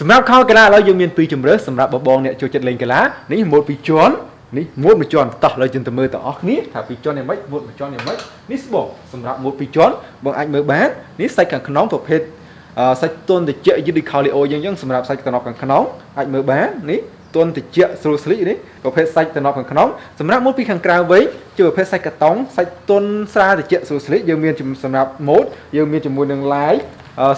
សម្រាប់ខោកីឡាឥឡូវយើងមានពីរជម្រើសសម្រាប់បបងអ្នកចូលចិត្តលេងកីឡានេះម៉ូតពីរជាន់នេះម៉ូតមួយជាន់តោះឥឡូវយើងទៅមើលទាំងអស់គ្នាថាពីរជាន់យ៉ាងម៉េចម៉ូតមួយជាន់យ៉ាងម៉េចនេះស្បងសម្រាប់ម៉ូតពីរជាន់បងអាចមើលបាននេះសាច់ខាងក្នុងប្រភេទអឺសាច់ទន់តិចយឺតដូចខោលីអូយើងអញ្ចឹងសម្រាប់សាច់តំណប់ខាងក្នុងអាចមើលបាននេះទន់តិចស្រួលស្លៀកនេះប្រភេទសាច់តំណប់ខាងក្នុងសម្រាប់ម៉ូតពីខាងក្រៅវិញជាប្រភេទសាច់កាតុងសាច់ទន់ស្រាលតិចស្រួលស្លៀកយើងមានសម្រាប់ម៉ូតយើងមានជាមួយនឹងឡាយ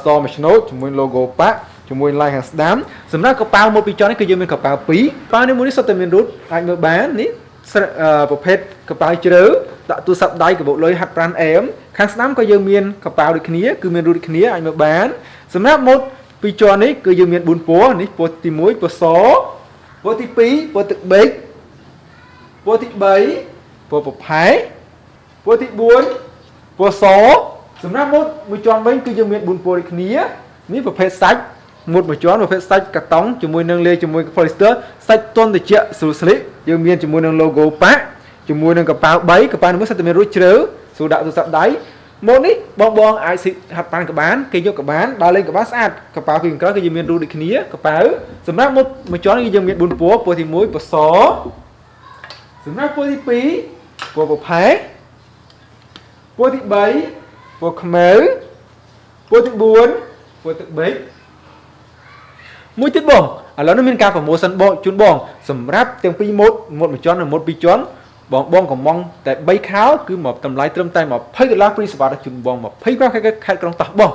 សមួយឆ្នូតជាមួយ logo ប៉ាក់ជាមួយឡាយខាងស្ដាំសម្រាប់កប៉ាល់ម៉ូតពីរជាន់នេះគឺយើងមានកប៉ាល់2កប៉ាល់នេះមួយនេះសុទ្ធតែមានរូតអាចមើលបាននេះប្រភេទកប៉ាល់ជ្រៅដាក់ទូរស័ព្ទដៃកាបូបលុយហាត់ប្រានអែមខាងស្ដាំក៏យើងមានកប៉ាល់ដូចគ្នាគឺមានរូតដូចគ្នាអាចមើលបានសម្រាប់ម៉ូតពីរជាន់នេះគឺយើងមាន4ពណ៌នេះពណ៌ទី1ពណ៌សពណ៌ទី2ពណ៌ទឹកប៊ិចពណ៌ទី3ពណ៌ប្រផេះពណ៌ទី4ពណ៌សសម្រាប់ម៉ូតមួយជាន់វិញគឺយើងមាន4ពណ៌ដូចគ្នានេះប្រភេទសាច់ម៉ូតមួយជាន់ប្រភេទសាច់កាតុងជាមួយនឹងលាយជាមួយ polyester សាច់ទន់ត្រជាក់ស្រួលស្លៀកយើងមានជាមួយនឹង logo ប៉ាក់ជាមួយនឹងកប៉ាល់3កប៉ាល់នេះសុទ្ធតែមានរួចជ្រៅស្រួលដាក់ទូរស័ព្ទដៃម៉ូតនេះបងបងអាចស៊ីហាត់ប្រាណក៏បានគេយកក៏បានដើរលេងក៏បានស្អាតកប៉ាល់ពីខាងក្រោយគឺយើងមានរូបដូចគ្នាកប៉ាល់សម្រាប់ម៉ូតមួយជាន់គឺយើងមាន4ពណ៌ពណ៌ទី1ពណ៌សសម្រាប់ពណ៌ទី2ពណ៌ប្រផេះពណ៌ទី3ពណ៌ខ្មៅពណ៌ទី4ពណ៌ទឹកប៊ិចមួយទៀតបងឥឡូវនេះមានការ promotion បងជូនបងសម្រាប់ទាំងពីរម៉ូតម៉ូតមួយជាន់និងម៉ូតពីរជាន់បងបងកំងតែ3ខោគឺមកតម្លៃត្រឹមតែ20ដុល្លារ free សេវាជូនបង25ខេត្តខេត្តក្រុងតោះបង។